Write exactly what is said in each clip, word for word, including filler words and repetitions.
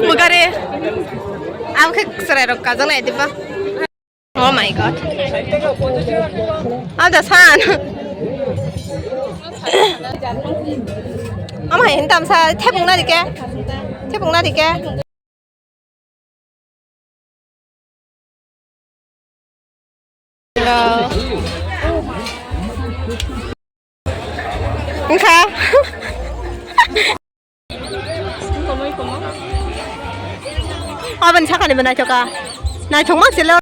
Mugare. Ang khe chwrai rok kajak nai diba. Oh my God. Ada san. Ama hintam sa thepung na dike. Thepung na dike. Wngkha. Aboni sakani bo naithoka. Naithokma silo.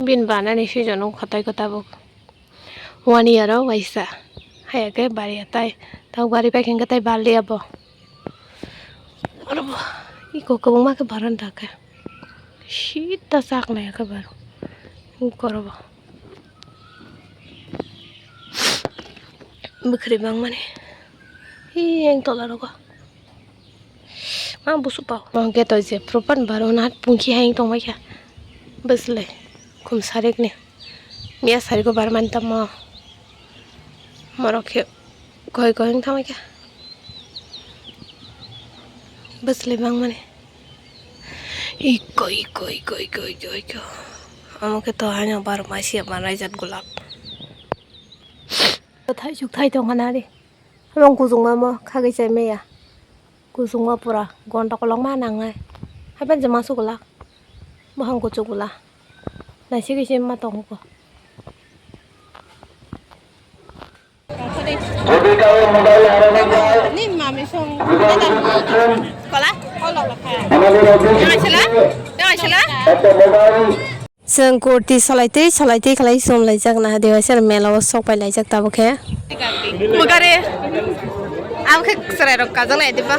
Bin banani season wngkha tei kwtabuk. One year o waisa. Haiya khe bari ya tai. Tabuk bari pai khe tei bal ya bo. Oro bo iko kwbangma khe baranda khe. Sita chak nai khe bar. Iko oro bo. Bwkhwrwi bangmani. Hi yang tola rogo. Ma busu pao. Mo hwnkhe to je propan baro na pungki hai tongbai kha. Bwsle khum sarikni. Miya sariko bar mani tamo. Morok khe koi koi wng tamo khe. Bwsle bangmani. Iko, iko, iko, iko, iko, iko. Omo khe to haino bar maisi ya manai jat gulab. Thai chuk thai tong hana ri. Rong kuchukma mo khagwi chai maya. Kuchukma pura gonta kolokma nangnai. Haipan je ma sugulak. Buphang kuchuk gula. Naisik isi ma tongo. Ni mami song. Kola? Kola. Yang asila? Yang asila? Chwng kurti solai twi, solai twi khlai sum laijak na, diwaisa mela o sok pai laijak tabuk khe. Mugare. Ang khe chwrai rok kajak nai diba.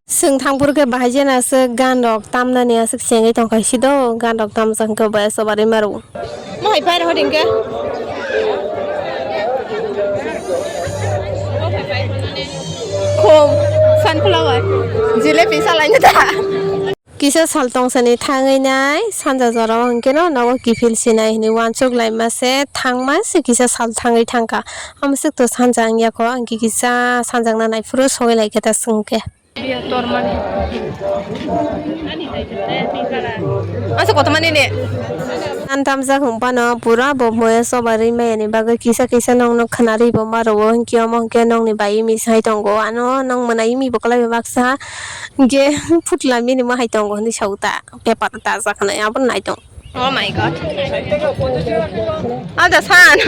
Chwng thang phuru khe bahai jena aswk gan rok tamnani aswk chengwi tong kha si do, gan rok tamjak hwnkhe bo sobarwi maro. Mo hai phai rw hwding khe. Khum, sunflower, jilepi salaino da. Kisa sal tongsani thangwi nai sanja jora o hwnkhe no nogo kiphil sinai hinwi uansuk laima se thangma se kisa sal thangwi thangkha. Amswk to sanja wngya kho, ang kisa sanjakna naiphuru sogwi laikha ta swngkhe. Asa kotomani ne. Antamjak hwnphano pura bo moya soba rwi maya ni bagwi kisa kisa nokno khwnarwi bo ma rwo, hinkhe omo hinkhe nokni bai imi sai tongo, ano nok mwnai imi bo kwlai baksa. Hinkhe phutla mini ma hai tongo hinwi sago ta, paper ta jak hinwi abo nai tong. Oh my God. Ada san.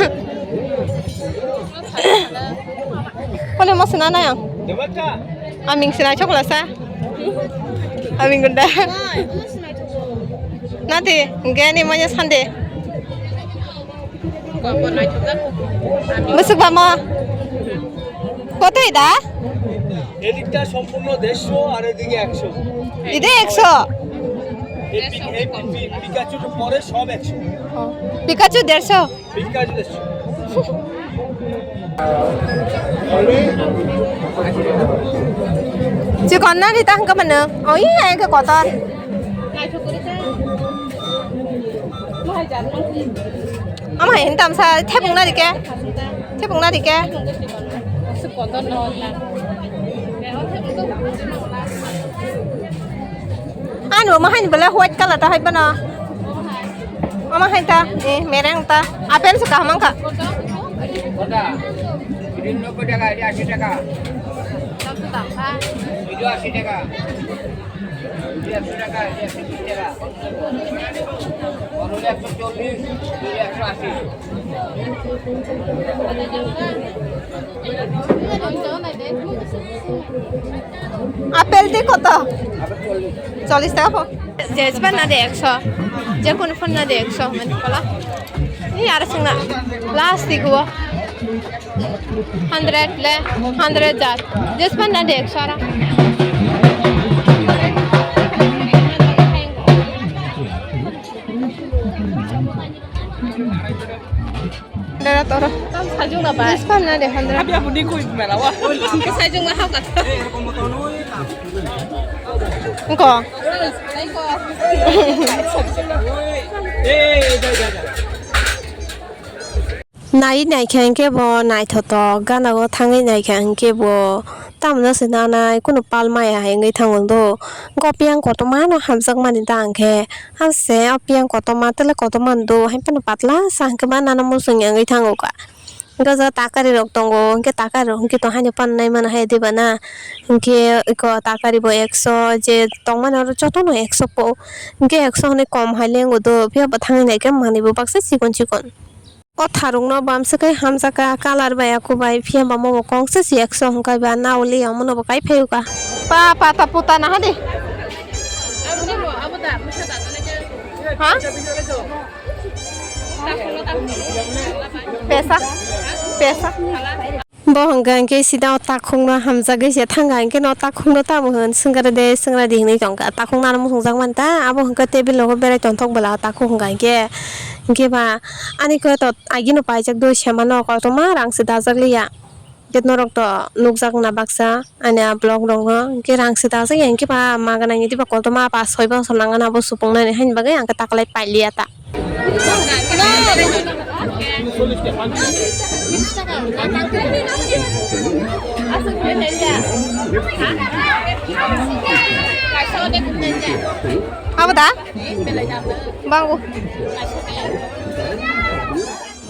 Kole mo sina na yang. Aming sina chokla sa. Aming gunda. Nati, gani manya sande. Musuk bama. Kotai da? এদিকটা সম্পূর্ণ দেড়শো আর এদিকে একশো। ইদে একশো। এই পি-, এই পি-, পিকাচুর পরে সব একশো। ও, পিকাচু দেড়শো। পিকাচু দেড়শো। Chikon na rita hwnkha mano. Oi, ai khe kotor. Ama hai hintam sa thepung na rike. Thepung na rike. Ano ma hai bela white color ta hai bana. Ama hai ta, eh, mereng ta. Apple se kaham wngkha. এটা নব্বই টাকা, এটা আশি টাকা। এটা আশি টাকা। এটা একশো টাকা, এটা একশো বিশ টাকা। বড় হলে একশো চল্লিশ, এটা একশো আশি। Apple di koto? চল্লিশ টাকা po. Jespan na de ekso. Je kono phone na de ekso mani kola. Ni ara singna. Last di go. Hundred le, hundred jar. Jespan na de ekso ara. Era toro. Tam sajung na ba. Ispan na de handra. Abi abu ni koi mela wa. Sajung na hau ka. Ko. Nai nai khe hwnkhe bo naithotok, gana o thangwi nai khe hwnkhe bo tamno se nanai kunu pal maya hai wngwi thango do. Go piyang kotorma no hamjakmani da hwnkhe, hase o piyang kotorma tele kotorma do, hai phano patla sa hwnkhe ba nana muchung ya wngwi thango kha. Hwnkhe o jaga takari rok tongo, hwnkhe takari rok hwnkhe to haino pannai mano hai diba na, hwnkhe eko takari bo ekso je tongmani oro jotono ekso po, hwnkhe ekso hwnwi kom hai lengo do, phiya bo thangwi nai khe manwi bo baksa chikon chikon. O tharung no bamswk khe hamjak kha, colour bai aku bai, phiya ba mo bo kok se si ekso hwnkhe ba na uli omo no bo kai phai o kha. Pa, pata puta na hadi. Ha? Pesa, pesa. Bo hwnka hwnkhe sida o takhuk no hamjagwi se thang kha, hwnkhe no takhuk no tamo hwn swngkara de, swngkara di hwnwi tong kha. Takhuk no ano muchungjak man ta, abo hwnka table rogo berai tongthok bwla o takhuk hwnka hwnkhe. Hwnkhe ba ani khe to agini paijak do se mano, kotorma rang se dajak liya. Hwnkhe norok to nukjak na baksa ani a vlog rogo, hwnkhe rang se dajak ya, hwnkhe ba ma gana ni diba kotorma ba soi bosor nang gana abo supung nani, haini bagwi ang khe taklai pailiya ta. Abo da? Bango.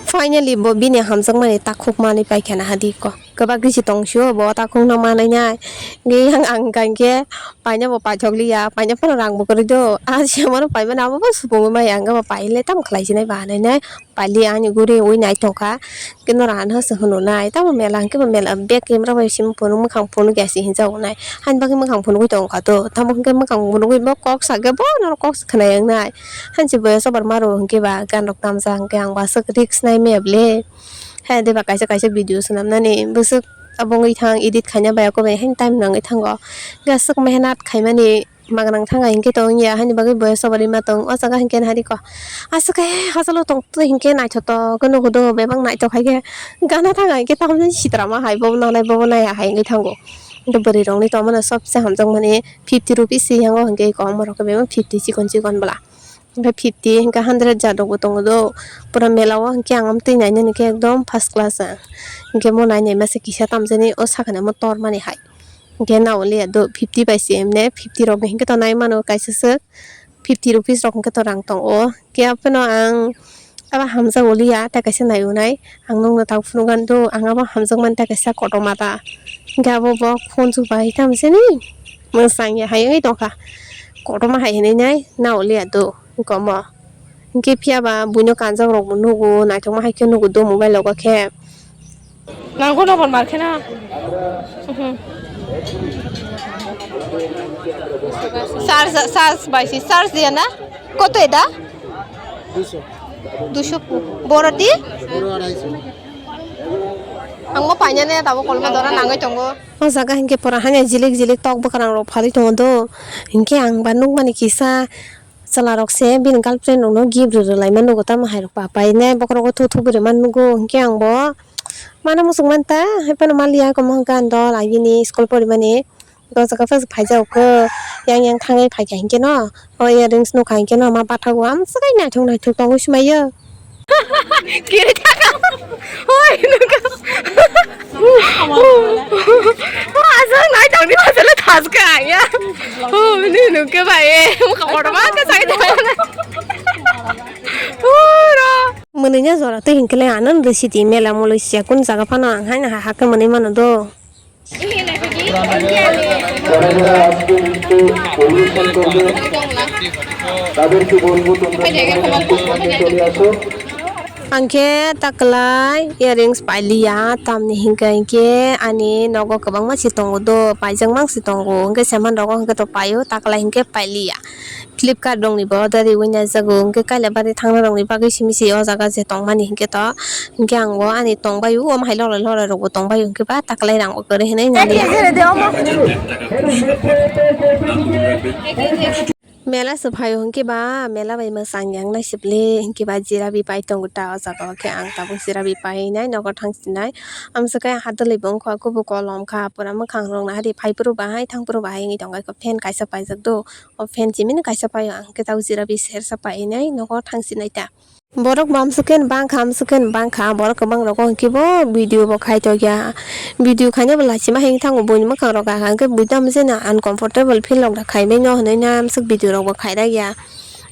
Finally, bo bini hamjakmani takhuk manwi paikha na hadi ko. Kwbak gisi tong sio bo takhuk no manwi nai. Ngi yang ang kangkhe paina bo paithok liya, paina phano rang bo kwrwi do. A se mano paimani abo bo supungwi maya, ang bo paile tamo khlai sinai ba hanai nai. Paili ani guri ui naithok kha. Khe norok ano se hwnwi nai. Tamo mela hwnkhe bo mela bag camera bai simi phunuk, mwkhang phunuk ya se hinjak nai. Haini bagwi mwkhang phunugwi tong kha to. Tamo hwnkhe mwkhang phunugwi bo kok sa khe bo norok kok se khwnai wngnai. Hansi boya sobar maro hwnkhe ba gan rok tamsa hwnkhe ang bo aswk risk nai maya ble. Hai de ba kaisa kaisa video swnam nani bwswk abo wngwi thang edit khaina bai ako bai haino time nangwi thango. Hwnkhe aswk mehnat khaimani. Magnang thang ai hwnkhe tong ya, haini bagwi boya sobar ima tong. O jaga hwnkhe nahari ko. Aswk khe hachalo tong twi hwnkhe naithotok khe nugo do, bebak naithok hai khe. Gana thang ai hwnkhe tamo sitra ma hai, bobo nanai, bobo naiya hai wngwi thango. Hwnkhe bwrwi rokni tongmani sobse hamjakmani fifty rupees se yango hwnkhe, kom rok khe bebak fifty chikon chikon bwla. Hwnkhe fifty hwnkhe hundred jat rokbo tongo do. Pura mela o hwnkhe ang amtwi nainani khe ekdom first class ang. Hwnkhe mo nai nai masa kisa tamjani o sakani omo tormani hai. Hwnkhe na oliya do fifty bai se emne fifty rokni hwnkhe to nai mano kaisa swk fifty rupees rok hwnkhe to rang tongo. Hwnkhe aphano ang abo hamjak oliya tei kaisa nai onai ang nokno tabuk phunukgani do ang abo hamjakmani tei kaisa kotorma ta. Hwnkhe abo bo phone chubai tamo sini mwsang ya hai wngwi tongkha kotorma hai hinwi nai na oliya do wngkha omo. Hwnkhe phiya ba buino kanjak rokbo nugo, naithokma hai khe nugo do mobile rogo khe. Nangkukno bo mar khe na. Mhm. Charge, charge bai si, charge diya na? Koto eta? Duiso. Duiso pu-, boro di? Boro arai so. Ang bo paina ne tabo kolma dora nangwi tongo. O jaga hinkhe pura hanya jilik jilik tok bwkrang rok phalwi tongo do. Hinkhe ang ba nukmani kisa chwla rok se bini girlfriend rok no gift rwrwlaima nugo tamo hai rok papai nai bokhorogo thuthu bwrwima nugo hinkhe ang bo mano muchung manta hai phano maliya komo hinkhe ang dol agini school porimani. O jaga phai phaijak khe yang yang thangwi phaikha hinkhe no o earrings nukha hinkhe no ma bathak o amswk naithok naithok tongwi swmaiyo. Kiri thaka. Hoi, nukha. Aswk naithok ni aswk thas kha ya. Oh, ni nukha bai. Mukha kotor ma khe sai thaka. Pura. Mwnwi nya jora twi hinkhe le ano rwsiti mela molo sia kun jaga phano ang haino ha ha khe mwnwi mano do. যারা যারা আজকে নৃত্য পরিবেশন করবে, তাদেরকে বলবো, তোমরা সবাই নাচের মঞ্চে চলে আসো। Ang khe taklai earrings pailiya, tamni hinkhe hinkhe ani nogo kwbangma se tongo do, paijak mang se tongo, hinkhe seman rogo hinkhe to paio, taklai hinkhe pailiya. Flipkart rokni bo order riwi naijago, hinkhe Kailabari thangnai rokni bagwi simi se o jaga je tongmani hinkhe to, hinkhe ang bo ani tongbai o, omo hai loroi loroi rokbo tongbai o, hinkhe ba taklai rang bo kwrwi hinwi nani. Mela se phaio hinkhe ba, mela bai mwchang yang nai sibli, hinkhe ba jirabi pai tongo ta o jaga o khe ang tabuk jirabi pai nai nogo thang sinai. Amswkhe hadwlwi bo wngkha, kubu kolom kha, pura mwkhang rok nahadi phai phuru bahai thang phuru bahai wngwi tongo, fan kaisa paijak do, o fan chimino kaisa paio, ang khe tabuk jirabi sersa pai nai nogo thang sinai ta. Borok bamswkhe bangkha, amswkhe bangkha, borok kwbang rogo hinkhe bo video bo khai tokya. Video khaina bo lachima hai wngthango, buini mwkhang rok kaham khe buidam jena uncomfortable feel rok da khai mano hinwi na amswk video rok bo khai rwya.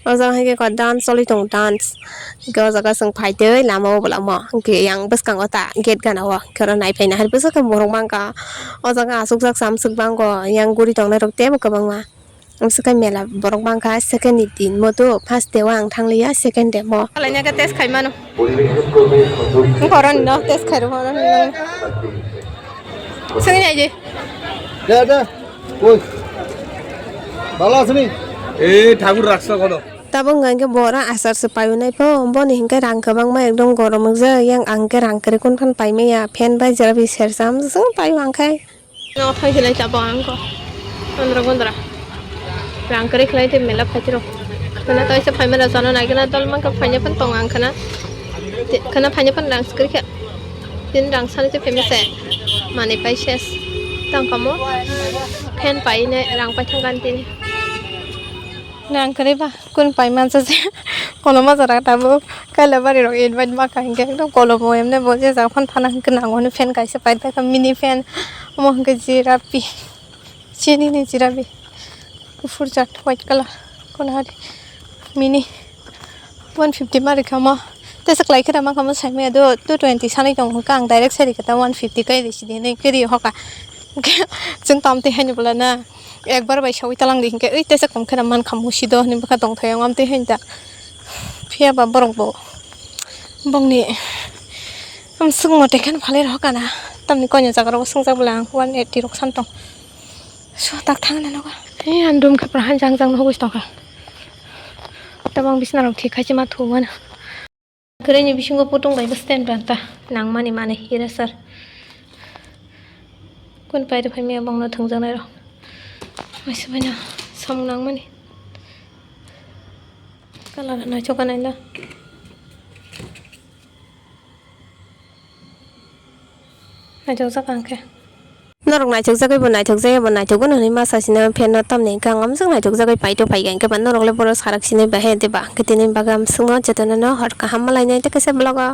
O jaga hai khe dance choli tongo, dance. Hinkhe o jaga chwng phai twi lama o bolamo hinkhe yang bwskango ta gate gana o hinkhe oro nai phaina hai bwswk khe borok bangkha. O jaga achukjak sa amswk bango, yang guri tongnai rok teibo kwbangma. Amswkhe mela borok bangkha second ni din mo do, first day o ang thangliya, second day mo. Kalaina khe test khai mano. Wngkha oroni no test khai rw oroni no. Swngwi nai di. Da, da. Oi. Bala asni? Eh, thakur raksa kono. Tabuk hwnkha hinkhe bo oro achar se paio nai pho, boni hinkhe rang kwbangma ekdom gorom wngjak, yang ang khe rang kwrwi kun phan paimaya, fan bai jera bi sersa amswk paio ang khai. No thai hinai chabo ang ko. Andra gondra. Rang kwrwi khlai tei mela phaitiro. Khana tai se phaimara jano nai gana dol mangka phaina phan tong ang khana. Te-, khana phaina phan rang kwrwi kha. Tin rang sani te phaima se. Mani pai ses. Tang kamo. Fan pai ne rang pai thang gan tini. Rang kwrwi ba. Kun pai mansa se koloma jora tabuk kaila bari rok invite ma kha hinkhe ekdom kolomo emne bo je jaga phan thana hinkhe nango hwnwi fan kaisa pai ta kha mini fan omo hinkhe jirabi chini ni jirabi kuphur jat white colour kono hari mini one fifty ma rikha omo tesa kwlai khe rama kha omo sai maya do two twenty sanai tongo hinkhe ang direct sai rikha ta one fifty kai risi di hinwi khe ri hoka hinkhe chwng tam twi haini bwla na. Ekbar bai sawi talang di hinkhe, ui, tesa kom kheno man kha musi do hinwi bwkha tong thai ang amtwi hinta. Phiya ba borok bo bongni amswk mote kheno phalwi rw kana. Tamni koino jaga rogo swngjak bwla ang one eighty rok san tong. So tak thang na nogo. He andum khe prahan jang jang no hugui tong kha. Tabang bisna rok thik khai se ma thu wana. Kwrwini bisingo putung bai bw stand ranta nangmani manwi hira sir. Kun paida phaimaya bongno thwngjaknairok. Waisa baino samung nangmani. Colour naithok naila. Naithokjak ang khe. Norok naithokjagwi bo naithokjaya bo naithokgwno hwnwi ma sasino fan no tamni hwnkhe ang amswk naithokjagwi paito phaikha hinkhe ba norok le bono sarak sinai bahai de ba hinkhe tini bagwi amswkno jotono no hor kaham malainai tei kaisa vlog o.